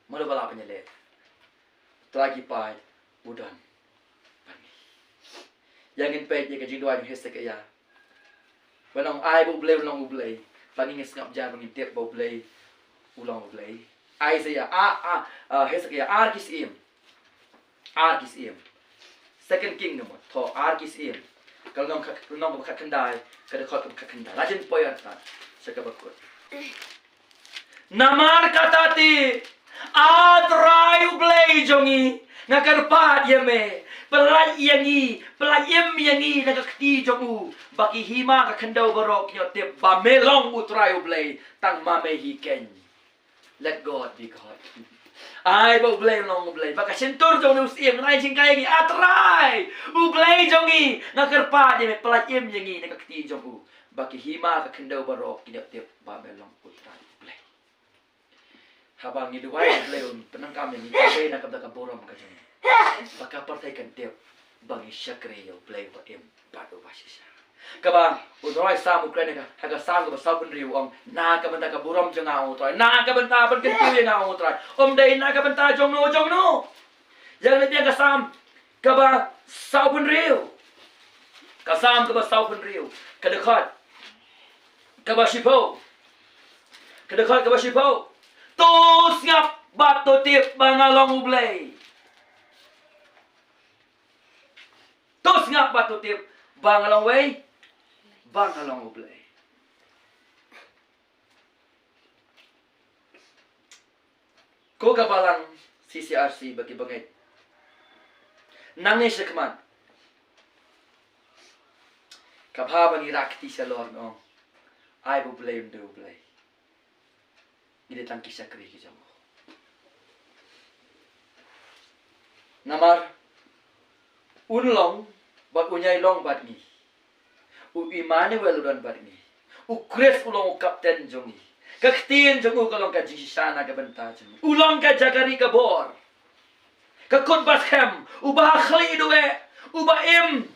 Mano ba la pynïaleh? U Trai ki paid u don bad ngi. Ïa ngin peit ïa ka jingduwai jong Hezekiah. Ba nang ai ba U Blei u long U Blei. Ba ngin sngap jar ba ngin tip ba U Blei u long U Blei. Isaiah, a, a, a, Hezekiah, ar ki syiem. Ar ki syiem. Second King number, to, ar ki syiem. Ka lynnong khat, lynnong kaba khatkhyndai, ka dkhot kaba khatkhyndai. La jan poi artat sha kaba kut. Namar kata te, A Trai U Blei jong ngi, nga kyrpad ïa me, pyllait ïa ngi, pyllait im ïa ngi na ka kti jong u, ba ki hima ka khyndew baroh kin ïoh tip ba me long U Trai U Blei, tang ma me hi keiñ. Let God be God. Ai ba U Blei u long U Blei. Ba ka shyntur jong une u syiem, ngan ai jingkylli ïa ngi, A Trai U Blei jong ngi, nga kyrpad ïa me, pyllait im ïa ngi na ka kti jong u, ba ki hima ka khyndew baroh kin ïoh tip ba me long U Trai U Blei. Haba ngi duwai, U Blei un pyndonkam ïa ngi, ka dei na ka bynta ka burom ka jong ngi. Ba ka pyrthei kan tip ba ngi shakri ïa U Blei uba im bad uba shisha. Kaba u nongïalam u kren ha ka, ha ka Salm kaba sawphew hynriew u ong, na ka bynta ka burom jong nga, ong U Trai, na ka bynta ban kyntiew ïa nga, ong U Trai. Ym dei na ka bynta jong no jong no. Ïa kane ka Salm kaba sawphew hynriew. Ka Salm kaba sawphew hynriew. Ka dkhot kaba shiphew. Ka dkhot kaba shiphew. To sngap bad to tip ba nga long U Blei. To sngap bad to tip ba nga long uei? Ba nga long U Blei. Ko ka balang C C R C bad ki bangeit. Nangne shakhmat. Kaba haba ngi rah kti shalor ngi ong, ai ba U Blei un dei U Blei. Ngi dei tang ki shakri ki jong u. Namar un long bad un ïai long bad ngi. U Immanuel u don bad ngi. U Khrist u long u kapten jong ngi. Ka ktien jong u ka long ka jingshisha na ka bynta jong ngi. U long ka jaka ri ka bor. Ka kut ba skhem, uba ha khlieh duh eh, uba im.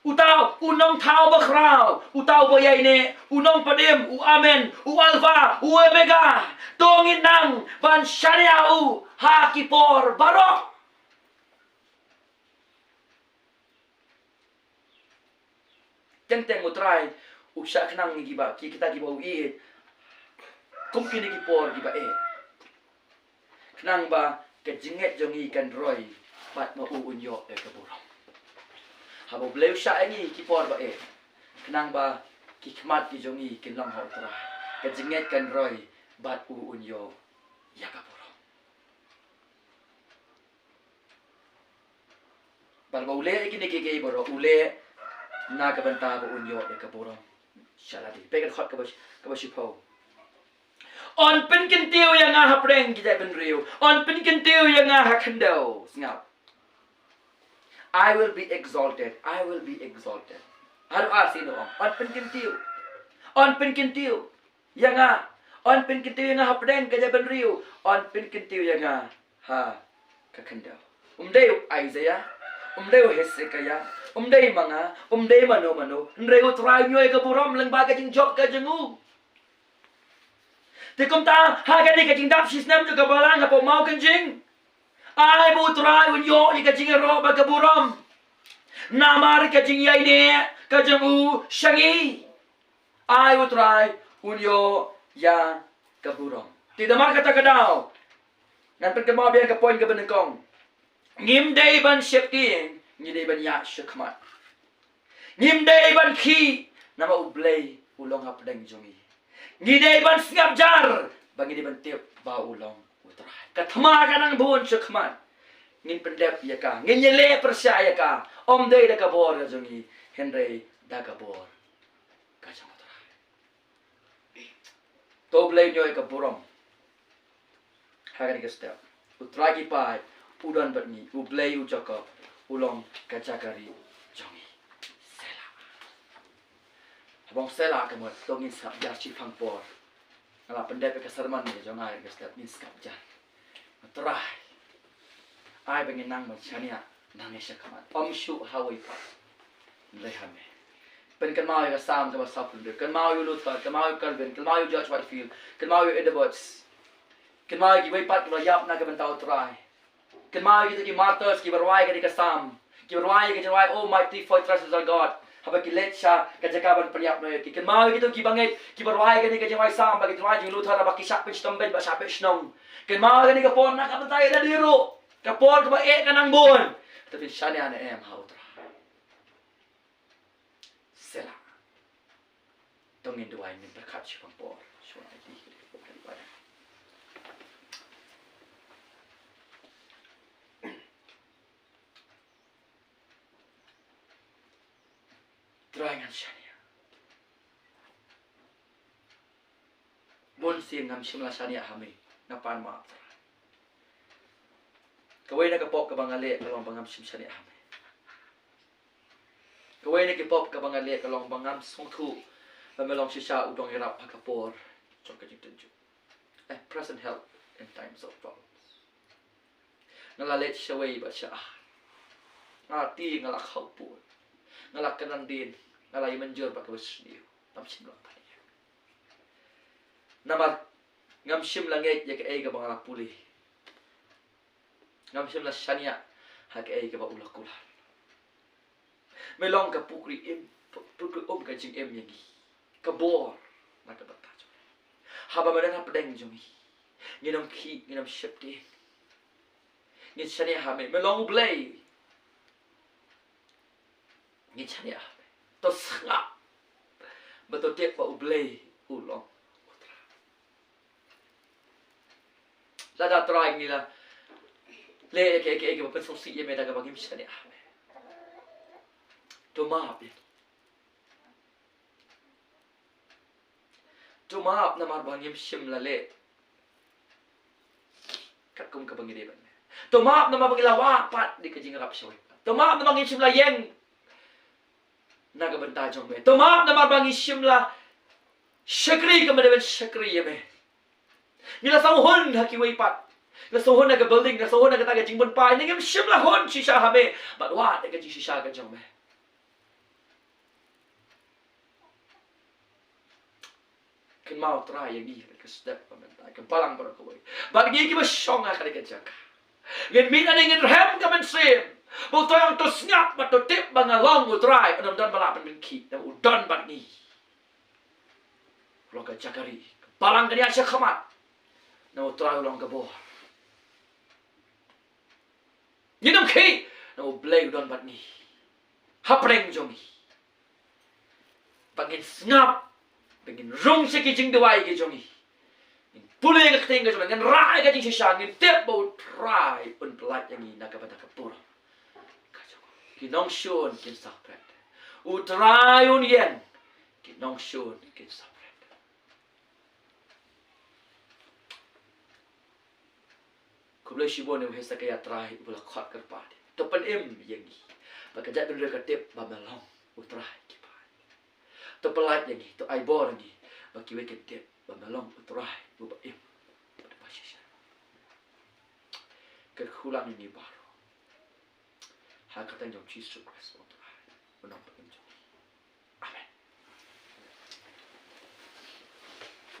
Uta u nongthaw ba khraw, uta uba ïaineh, u nongpynim, u Amen, u Alpha, u Omega. To ngin nang ban shaniah ïa u ha ki por baroh. Teng teng U Trai u shah khnang ïa kiba, ki kita kiba u ïeit. Kum kine ki por kiba eh. Khnang ba ka jingngeit jong ngi kan roi bad ma u un ïoh ïa ka burom. Haba U Blei u shah ïa ngi ki por ba eh. Khnang ba ki khmat ki jong ngi kin long ha U Trai. Ka jingngeit kan roi bad u un ïoh ïa ka burom. Bad ba u leh kine kiei kiei baroh, u leh na ka bynta ba un ïoh ïa ka burom sha lade. Peit ka dkhot kaba, kaba shiphew. Un pynkyntiew ïa nga hapdeng ki jaitbynriew. Un pynkyntiew ïa nga ha khyndew. Sngap. I will be exalted. I will be exalted. Haduh ar sien u ong. Un pynkyntiew. Un pynkyntiew ïa nga. Un pynkyntiew ïa nga hapdeng ka jaitbynriew. Un pynkyntiew ïa nga ha ka khyndew. Um dei u Isaiah, um dei u Hezekiah, um dei ma nga, um dei mano mano. Hynrei U Trai un ïoh ïa ka burom lyngba ka jingjop ka jong u. Te kumta ha kane ka jingdap shisnem jong ka balang hapoh Mawkynjing, ai ba U Trai un ïoh ïa ka jingïaroh bad ka burom. Namar ka jingïaineh ka jong u sha ngi. Ai U Trai un ïoh ïa ka burom. Te namar kata ka daw, ngan pynkynmaw biang ka point kaba nyngkong. Ngim dei ban sheptieng, ngi dei ban ïaid shakhmat. Ngim dei ban khih, namar U Blei u long hapdeng jong ngi. Ngi dei ban sngap jar, ba ngi dei ban tip ba u long U Trai. Ka thma ka nang bun shakhmat. Ngin pyndep ïa ka, ngin ïaleh pyrshah ïa ka. Ym dei da ka bor ka jong ngi, hynrei da ka bor ka jong U Trai. To U Blei un ïoh ïa ka burom. Ha kane ka step. U Trai ki paid u don bad ngi, U Blei u Jakob u long ka jaka ri jong ngi. Selah. Haba ong Selah ka mut, to ngin sngap jar shiphang por. Nga la pyndep ïa ka sermon ne jong nga ha kane ka step, ngin sngap jar. Trai. Ai ba ngin nang ban shaniah nangne shakhmat. Ym shuh ha wei pat. Hynrei ha me. Pynkynmaw ïa ka Sam kaba saphew hynriew. Kynmaw ïa u Luther, kynmaw ïa u Calvin, kynmaw ïa u George Whitefield, kynmaw ïa u Edwards. Kynmaw ïa kiwei pat kiba la ïap na ka bynta U Trai. Kynmaw ïa kito ki martyrs kiba rwai kane ka Sam, kiba rwai ïa ka jingrwai Oh mighty fortress is our God, haba ki leit sha ka jaka ban pynïap noh ïa ki. Kynmaw ïa kito kiba ngeit kiba rwai kane ka jingrwai Sam, ba ki rwai jong u Luther, ba ki shah pynshitom beiñ, ba shah pynshnong. Kynmaw ïa kane ka por na ka bynta ïa lade ruh, ka por kaba eh ka nang bun. To phin shaniah ne em ha U Trai? Selah. To ngin duwai, ngin pyrkhat shipang por. Shuwa ïa ki, ki, ki, ki, Trai, ngan shaniah. Bun sien ngam shym la shaniah ha me. Nga pan map, Trai. Kawei na ka pop kaba nga leh ka long ba ngam shym shaniah ha me. Kawei na ki pop kaba nga leh ka long ba ngam sngewthuh ba me long shisha u dong ïarap ha ka por jong ka jingtynjuh. A present help in times of troubles. Nga la leit shawei bad sha ar. Nga la tieng, nga la khawpud, nga la kynran dien, nga la ïa mynjur bad kaba sniew. Ngam shym long pat ïa. Namar ngam shym la ngeit ïa kaei kaba nga la pule. Ngam shym la shaniah ha kaei kaba u la kular. Me long ka pukri im, pu-, pukri um ka jingim ïa ngi. Ka bor na ka bynta jong ngi. Haba me don hapdeng jong ngi, ngin ym khih, ngin ym sheptieng. Ngin shaniah ha me. Me long U Blei. Ngin shaniah ha me. To sngap bad to tip ba U Blei u long U Trai. Lada Trai ngi la leh ïa kiei kiei kiba pynsngewsih ïa me da kaba ngim shaniah ha me, to map ïa ngi. To map namar ba ngim shym la leh katkum kaba ngi dei ban leh. To map namar ba ngi la wad pat da ka jingïarap shawei. To map namar ngim shym la ïeng na ka bynta jong me. To map namar ba ngi shym la shakri kumba dei ban shakri ïa me. Ngi la sngewhun ha kiwei pat. Ngi la sngewhun ha ka building, ngi la sngewhun ha kata ka jingpynpaw. Ngi ngim shym la hun shisha ha me bad wad da ka jingshisha ka jong me. Kynmaw Trai ïa ngi ha ka step ba mynta, ka balang baroh kawei. Bad ngi kiba shong ha kane ka jaka, ngin mih nangne, ngin rhem ka mynsiem ba U Trai un to sngap bad to tip ba nga long U Trai, un ym don ba lah ban pynkhiah, namar u don bad ngi. Long ka jaka ri, ka balang kan ïaid sha khmat, namar U Trai u long ka bor. Ngin ym khih, namar U Blei u don bad ngi hapdeng jong ngi. Ba ngin sngap, ba ngin rung sha ki jingduwai ki jong ngi. Ngin pule ka ktien ka jong ngi, ngin rah ka jingshisha, ngin tip ba U Trai un pyllait ïa ngi na ka bynta ka burom ka jong ngi. Ki nongshun kin sa pret. U Trai un ïeng, ki nongshun kin sa pret. Khublei shibun ïa u Hezekiah, Trai uba la khot kyrpad. To pynim ïa ngi ba ka jaitbynriew ka tip ba me long U Trai ki paid. To pyllait ïa ngi, to ai bor ïa ngi ba kiwei kin tip ba me long U Trai uba im, uba shisha. Kyrkhu lang ïa ngi baroh ha ka kyrteng jong Jisu Khrist U Trai, U Nongpynim jong